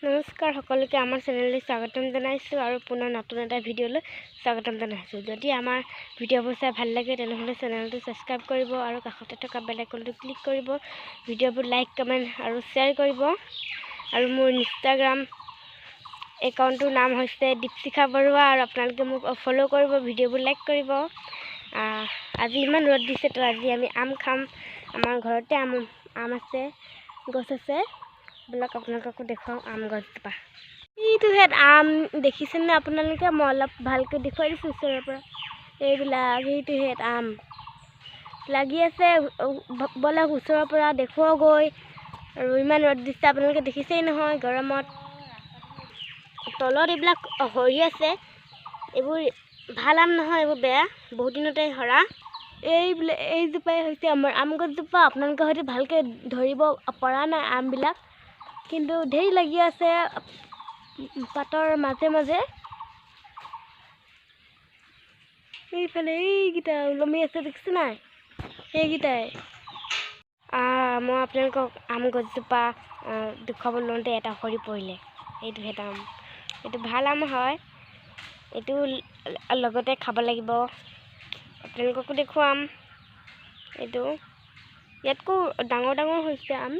নমস্কাৰ সকলোকে, আমাৰ চেনেললৈ স্বাগতম জনাইছোঁ আৰু পুনৰ নতুন এটা ভিডিঅ'লৈ স্বাগতম জনাইছোঁ। যদি আমাৰ ভিডিঅ'বোৰ চাই ভাল লাগে, তেনেহ'লে চেনেলটো ছাবস্ক্ৰাইব কৰিব আৰু কাষতে থকা বেল আইকনটো ক্লিক কৰিব। ভিডিঅ'বোৰ লাইক, কমেণ্ট আৰু শ্বেয়াৰ কৰিব। আৰু মোৰ ইনষ্টাগ্ৰাম একাউণ্টটোৰ নাম হৈছে দীপশিখা বৰুৱা আৰু আপোনালোকে মোক ফ'ল' কৰিব, ভিডিঅ'বোৰ লাইক কৰিব। আজি ইমান ৰ'দ দিছে, তো আজি আমি আম খাম। আমাৰ ঘৰতে আম আম আছে, গছ আছে। ব'লক, আপোনালোককো দেখুৱাওঁ আম গছজোপা। এইটোহেঁত আম দেখিছেনে আপোনালোকে? মই অলপ ভালকৈ দেখুৱাই দিছোঁ ওচৰৰ পৰা। এইবিলাক এইটোহেঁত আম লাগি আছে। ব'লক, ওচৰৰ পৰা দেখুৱাওগৈ। আৰু ইমান ৰ'দ দিছে, আপোনালোকে দেখিছেই নহয় গৰমত। তলত এইবিলাক সৰি আছে। এইবোৰ ভাল আম নহয়, এইবোৰ বেয়া, বহুত দিনতে সৰা। এইবিলাক এইজোপাই হৈছে আমাৰ আম গছজোপা। আপোনালোকে হয়তো ভালকৈ ধৰিব পৰা নাই, আমবিলাক কিন্তু ঢেৰ লাগি আছে পাতৰ মাজে মাজে। এইফালে এইকেইটা ওলমি আছে, দেখিছে নাই? সেইকেইটাই। মই আপোনালোকক আম গছজোপা দেখুৱাব লওঁতে এটা সৰি পৰিলে। এইটো এটা আম, এইটো ভাল আম হয়। এইটো লগতে খাব লাগিব। আপোনালোককো দেখুৱাম। এইটো ইয়াতকৈ ডাঙৰ ডাঙৰ হৈছে আম।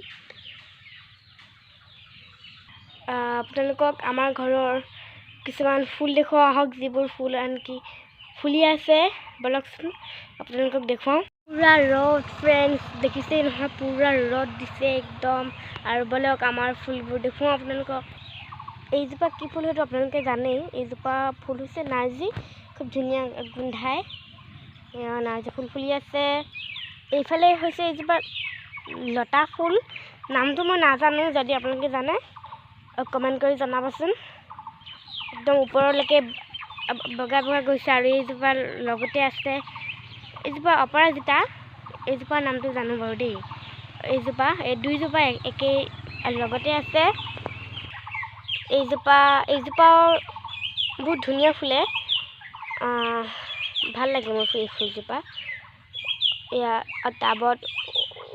আপোনালোকক আমাৰ ঘৰৰ কিছুমান ফুল দেখুওৱা আহক, যিবোৰ ফুল আনকি ফুলি আছে। ব'লকচোন, আপোনালোকক দেখুৱাওঁ। পূৰা ৰ'দ ফ্ৰেণ্ডছ, দেখিছেই নহয়, পূৰা ৰ'দ দিছে একদম। আৰু ব'লক, আমাৰ ফুলবোৰ দেখুৱাওঁ আপোনালোকক। এইজোপা কি ফুল সেইটো আপোনালোকে জানেই। এইজোপা ফুল হৈছে নাৰ্জী, খুব ধুনীয়া গোন্ধায়। এয়া নাৰ্জী ফুল ফুলি আছে। এইফালে হৈছে এইজোপা লতা ফুল, নামটো মই নাজানো। যদি আপোনালোকে জানে, কমেণ্ট কৰি জনাবচোন। একদম ওপৰলৈকে বগা বগা গৈছে। আৰু এইজোপাৰ লগতে আছে এইজোপা অপৰাজিতা। এইজোপাৰ নামটো জানো বাৰু দেই। এইজোপা, এই দুইজোপা একেই লগতে আছে। এইজোপা, এইজোপাও বহুত ধুনীয়া ফুলে, ভাল লাগে মোৰ এই ফুলজোপা। এয়া টাবত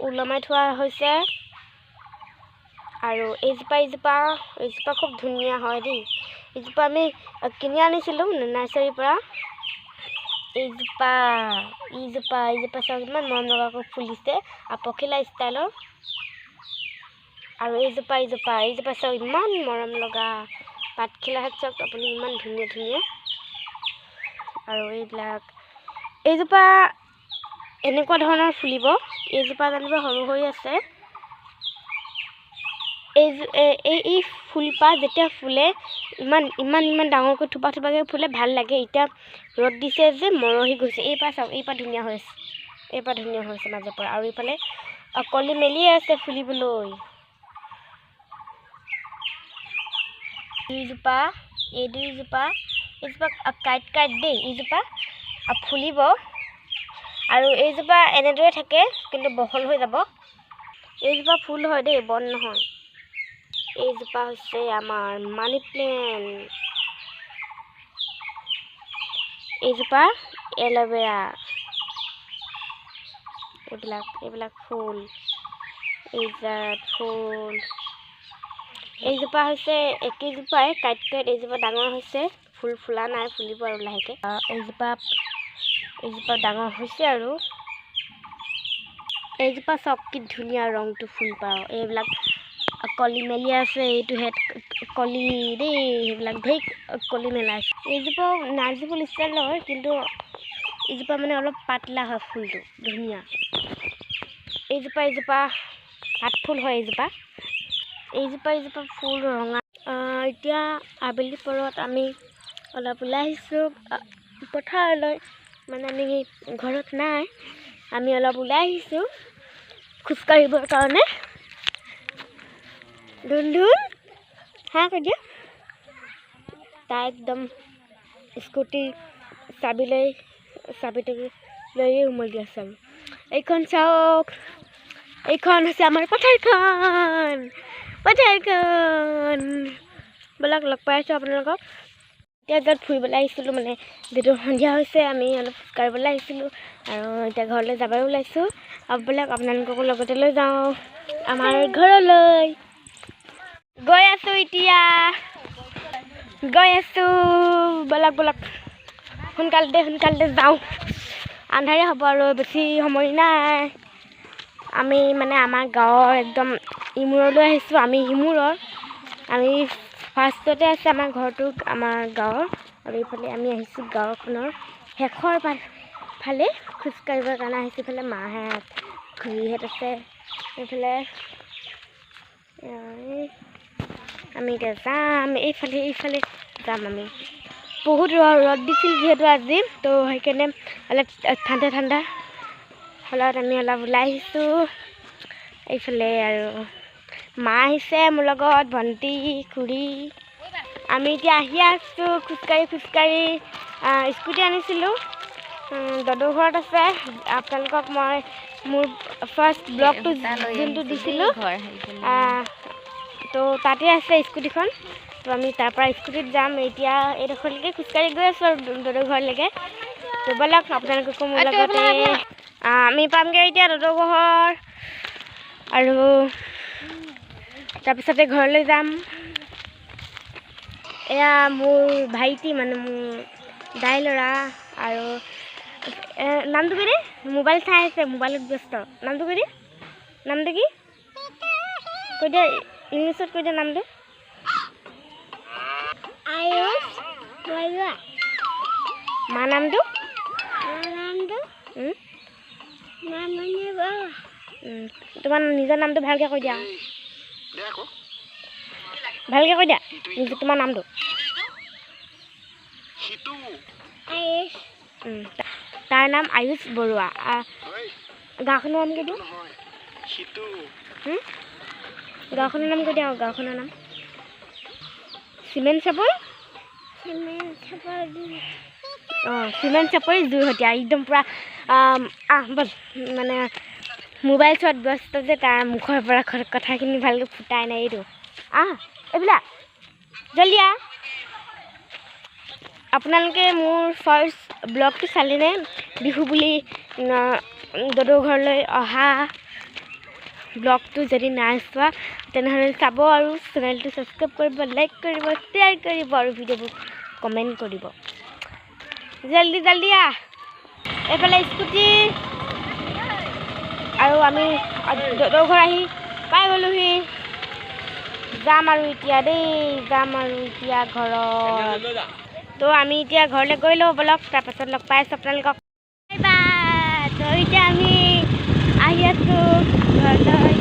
ওলমাই থোৱা হৈছে। আৰু এইজোপা খুব ধুনীয়া হয় দেই। এইজোপা আমি কিনি আনিছিলোঁ নাৰ্চাৰীৰ পৰা। এইজোপা চাওক, ইমান মৰম লগাকৈ ফুলিছে আৰু পখিলা ষ্টাইলৰ। আৰু এইজোপা চাওক, ইমান মৰম লগা পাতখিলাহঁত চাওক আপুনি, ইমান ধুনীয়া ধুনীয়া। আৰু এইবিলাক এইজোপা এনেকুৱা ধৰণৰ ফুলিব। এইজোপা যেনিবা সৰু হৈ আছে। এই এই ফুলপাহ যেতিয়া ফুলে, ইমান ইমান ইমান ডাঙৰকৈ থোপা থোপাকৈ ফুলে, ভাল লাগে। এতিয়া ৰ'দ দিছে যে মৰহি গৈছে। এইপাহ চাওক, এইপাহ ধুনীয়া হৈ আছে, এইপাহ ধুনীয়া হৈ আছে মাজৰ পৰা। আৰু এইফালে কলি মেলিয়ে আছে ফুলিবলৈ। দুইজোপা, এই দুইজোপা, এইজোপা কাঁইট কাঁইট দেই। এইজোপা ফুলিব আৰু এইজোপা এনেদৰে থাকে, কিন্তু বহল হৈ যাব। এইজোপা ফুল হয় দেই, বন নহয়। এইজোপা হৈছে আমাৰ মানি প্লেণ্ট। এইজোপা এল'ভেৰা। এইবিলাক ফুল, এইজাত ফুল। এইজোপা হৈছে একেজোপাই কাঁইট কাঁইট। এইজোপা ডাঙৰ হৈছে, ফুল ফুলা নাই, ফুলিব আৰু লাহেকৈ। এইজোপা ডাঙৰ হৈছে। আৰু এইজোপা চাওক, কি ধুনীয়া ৰংটো ফুলপাহ। এইবিলাক কলি মেলি আছে। এইটোহেঁত কলি দেই, সেইবিলাক ঢেৰ কলি মেলা আছে। এইজোপাও নাৰ্জী ফুল ষ্টাইলৰ হয়, কিন্তু এইজোপা মানে অলপ পাতলা হয়, ফুলটো ধুনীয়া। এইজোপা পাত ফুল হয় এইজোপা। এইজোপা ফুল ৰঙা। এতিয়া আবেলি পৰত আমি অলপ ওলাই আহিছোঁ পথাৰলৈ। মানে আমি ঘৰত নাই, আমি অলপ ওলাই আহিছোঁ খোজকাঢ়িবৰ কাৰণে। ধুন ধুন, হা কৈ দিয়া। তাই একদম স্কুটিৰ চাবি লৈ, চাবিটো লৈয়ে উমলি আছে। আৰু এইখন চাওক, এইখন হৈছে আমাৰ পথাৰখন। পথাৰখন, ব'লক, লগ পাই আছোঁ আপোনালোকক। এতিয়া য'ত ফুৰিবলৈ আহিছিলোঁ, মানে যিটো সন্ধিয়া হৈছে, আমি অলপ খোজকাঢ়িবলৈ আহিছিলোঁ আৰু এতিয়া ঘৰলৈ যাবই ওলাইছোঁ। আৰু ব'লক, আপোনালোককো লগতে লৈ যাওঁ আমাৰ ঘৰলৈ। গৈ আছোঁ। এতিয়া গৈ আছোঁ। ব'লক ব'লক, সোনকালতে সোনকালতে যাওঁ, আন্ধাৰে হ'ব আৰু বেছি সময় নাই। আমি মানে আমাৰ গাঁৱৰ একদম ইমূৰলৈ আহিছোঁ। আমি সিমূৰৰ, আমি ফাৰ্ষ্টতে আছে আমাৰ ঘৰটো আমাৰ গাঁৱৰ, আৰু এইফালে আমি আহিছোঁ গাঁওখনৰ শেষৰ ফালে খোজকাঢ়িবৰ কাৰণে আহিছোঁ। ইফালে মাহঁত, খুৰীহঁত আছে এইফালে। এই আমি এতিয়া যাম এইফালে, এইফালে যাম আমি। বহুত ৰ'দ দিছিল যিহেতু আজি, তো সেইকাৰণে অলপ ঠাণ্ডা ঠাণ্ডা ফলত আমি অলপ ওলাই আহিছোঁ এইফালে। আৰু মা আহিছে মোৰ লগত, ভণ্টি, খুৰী। আমি এতিয়া আহি আছোঁ খোজকাঢ়ি খোজকাঢ়ি। স্কুটি আনিছিলোঁ, দদৌ ঘৰত আছে। আপোনালোকক মই মোৰ ফাৰ্ষ্ট ব্লগটো যোনটো দিছিলোঁ, তো তাতে আছে স্কুটিখন। তো আমি তাৰ পৰা স্কুটিত যাম। এতিয়া এইডোখৰলৈকে খোজকাঢ়ি গৈ আছোঁ আৰু দদৌ ঘৰলৈকে। তো ব'লক, আপোনালোককো মোৰ লগতে। আমি পামগৈ এতিয়া দদৌ ঘৰ আৰু তাৰপিছতে ঘৰলৈ যাম। এয়া মোৰ ভাইটি, মানে মোৰ দাই ল'ৰা। আৰু নামটো কি? মোবাইল চাই আছে, মোবাইলত ব্যস্ত। নামটো কি? নামটো কি কৈ দিয়া, ইংলিছত কৈ দিয়া নামটো। আয়ুষ বৰুৱা। মা নামটো? নামটো মামণি বৰুৱা। তোমাৰ নিজৰ নামটো ভালকৈ কৈ দিয়া, ভালকৈ কৈ দিয়া নিজৰ তোমাৰ নামটো। আয়ুষ। তাৰ নাম আয়ুষ বৰুৱা। গাঁওখনৰ নাম কি দিয়া? গাঁওখনৰ নাম কৈ দিয়া। গাঁওখনৰ নাম চিমেণ্ট চাপৰি। অঁ, চিমেণ্ট চাপৰি জুইহতীয়া। একদম পূৰা। আহ বল। মানে মোবাইল চোৱাত ব্যস্ত যে, তাৰ মুখৰ পৰা কথাখিনি ভালকৈ ফুটাই নাই এইটো। আহ এইবিলাক জলদি আহ। আপোনালোকে মোৰ ফাৰ্ষ্ট ব্লগটো চালেনে? বিহু বুলি দদৌ ঘৰলৈ অহা ব্লগটো যদি নাই চোৱা, তেনেহ'লে চাব আৰু চেনেলটো ছাবস্ক্ৰাইব কৰিব, লাইক কৰিব, শ্বেয়াৰ কৰিব আৰু ভিডিঅ'বোৰ কমেণ্ট কৰিব। জল্দি জল্দি আহ। এইফালে স্কুটি আৰু আমি দদৌ ঘৰ আহি পাই গ'লোহি। যাম আৰু এতিয়া দেই, যাম আৰু এতিয়া ঘৰত। তো আমি এতিয়া ঘৰলৈ গৈ লওঁ ব'লক, তাৰপাছত লগ পাই আছোঁ আপোনালোকক। Bye bye. তো এতিয়া আমি আহি আছোঁ ঘৰলৈ।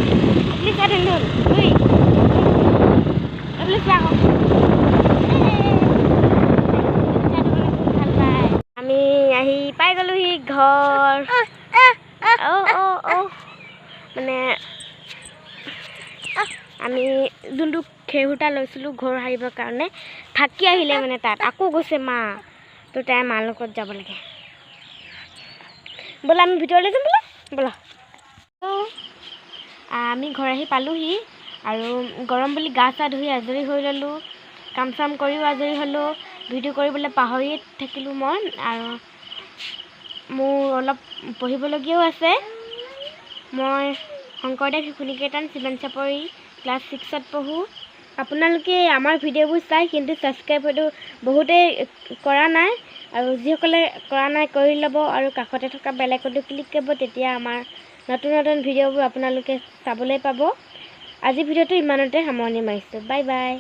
আপুনি চাই থাকোঁ, আপুনি চোৱা আকৌ ভাল পায়। আমি আহি পাই গ'লোহি ঘৰ। অ' অ' অ' মানে আমি যোনটো খেৰসূতা লৈছিলোঁ ঘৰ সাৰিবৰ কাৰণে, থাকি আহিলে মানে তাত আকৌ গৈছে মা। তো তাই মাৰ লগত যাব লাগে। ব'লা, আমি ভিতৰলৈ যাম, ব'লা ব'লা। আমি ঘৰ আহি পালোহি আৰু গৰম বুলি গা চা ধুই আজৰি হৈ ল'লোঁ, কাম চাম কৰিও আজৰি হ'লোঁ। ভিডিঅ' কৰিবলৈ পাহৰিয়ে থাকিলোঁ মই। আৰু মোৰ অলপ পঢ়িবলগীয়াও আছে। মই শংকৰদেৱ শিশু নিকেতন, চিমেণ্ট চাপৰি, ক্লাছ 6ত পঢ়োঁ। আপোনালোকে আমাৰ ভিডিঅ'বোৰ চাই কিন্তু ছাবস্ক্ৰাইব হয়তো বহুতেই কৰা নাই, আৰু যিসকলে কৰা নাই কৰি ল'ব আৰু কাষতে থকা বেল আইকনটো ক্লিক কৰিব, তেতিয়া আমাৰ নতুন নতুন ভিডিঅ'বোৰ আপোনালোকে চাবলৈ পাব। আজি ভিডিঅ'টো ইমানতে সামৰণি মাৰিছোঁ। Bye bye.